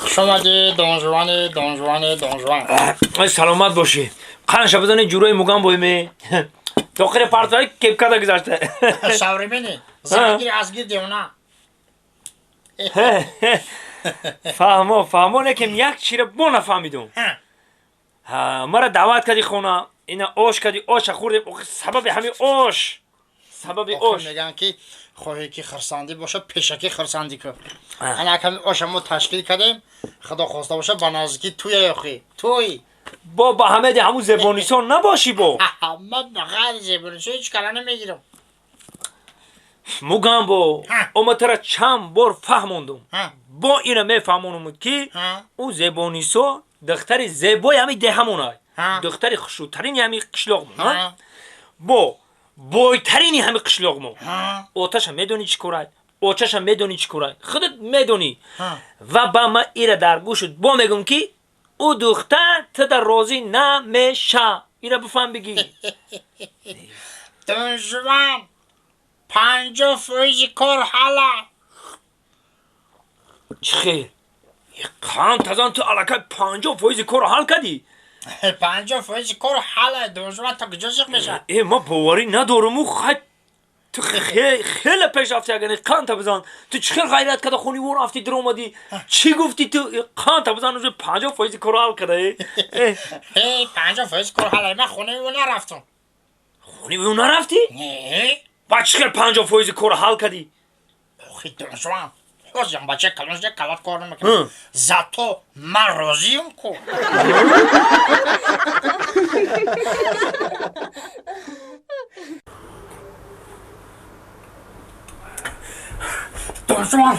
Хуш омадӣ, донжуани, донжуани, донжуан. Саломат бошӣ. Қанша бизани ҷурои мугам бойме. Тоқири партои кепкада гузашта. Современный. Зангир аз гир девона. Фаҳмо, фаҳмо, лекин як чира бо нафаҳмидум. Мара даъват кардӣ хона, ина ош кардӣ, оша хӯрдем. Сабаби ҳамин ош, сабаби ош. Мегӯянд, ки хоҳӣ ки хурсандӣ боша, пешакӣ хурсандӣ кун. Ана ками оша мо ташкил кардем, худо хоста боша, ба наздикӣ туя ёхӣ туй. Бо ба ҳамеди ҳамун зебонисон набошӣ бо. Ман ба ғайри зебонисо ҳеҷ кара намегирам. Мугамбо, ома тара чанд бор фаҳмондум, бо ина мефаҳмонум, ки ӯ зебонисо духтари зебои ҳами деҳамонай, духтари хушрӯтарини ҳами қишлоқмон, бо бойтарини ҳами қишлоқмо. Оташа медонӣ чӣ корай, очаша медонӣ чӣ корай, худат медонӣ. Ва ба ма ира дар гӯшут бо мегӯм, ки ӯ духтар туда розӣ намеша. Ира бифаҳм, бигӣ. Донжуан, 50 фоизи кор ҳала. Чӣ хел? Қан тазан, ту аллакай 50 фоизи корро ҳал кардӣ? 50 фоизи кор ҳала, донжуан, то куҷо зиқ мешавад? Э, ман боварӣ надоруму. Хай, ту хеле пеш рафти. Агани қанта бизан, ту чӣ хел ғайрат карда хони во рафти, диромадӣ, чӣ гуфти ту? Қанта бизан, уже 50 фоизи корро ҳал карда. 50 фоизи кор ҳала, ман хонаи ӯ нарафтам. Хонаи ӯ нарафтӣ? Не. Ба чӣ хел 50 фоизи корро ҳал кардӣ? Охи, донжуан, ҳозирам бача калон шуда, калат кор намекунад, зато ман розиам ку. Донжуан,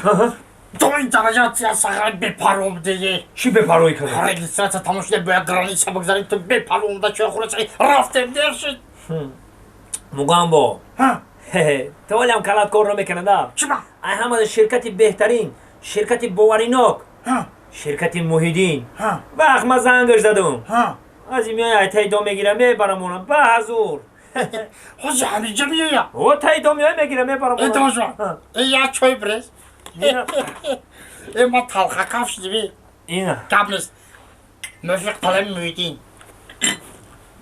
то ин дараҷа сағари бепарво будеи. Чӣ бепарвоӣ карда? Регистрация тамом шуда, бояд граница бигзарем, ту бепарво омада, чой хӯра, рафтем, дер шуд. Мугамбо, ту ҳолиам калат кор намекунада. Чиба? Ай ҳамада ширкати беҳтарин, ширкати боваринок, ширкати Муҳиддин. Вақт ман зангаш задум, аз миёи ай таи дом мегира, мебарамона ба ҳазур. Ҳозир ҳамиҷа меоя? О, таи дом меоя, мегира, мебарамона. Э, донжуан, э, як чой бирез. Э, ма талхакаф шудиби. Ина. Гап нест, муфиқ талаби Муҳиддин.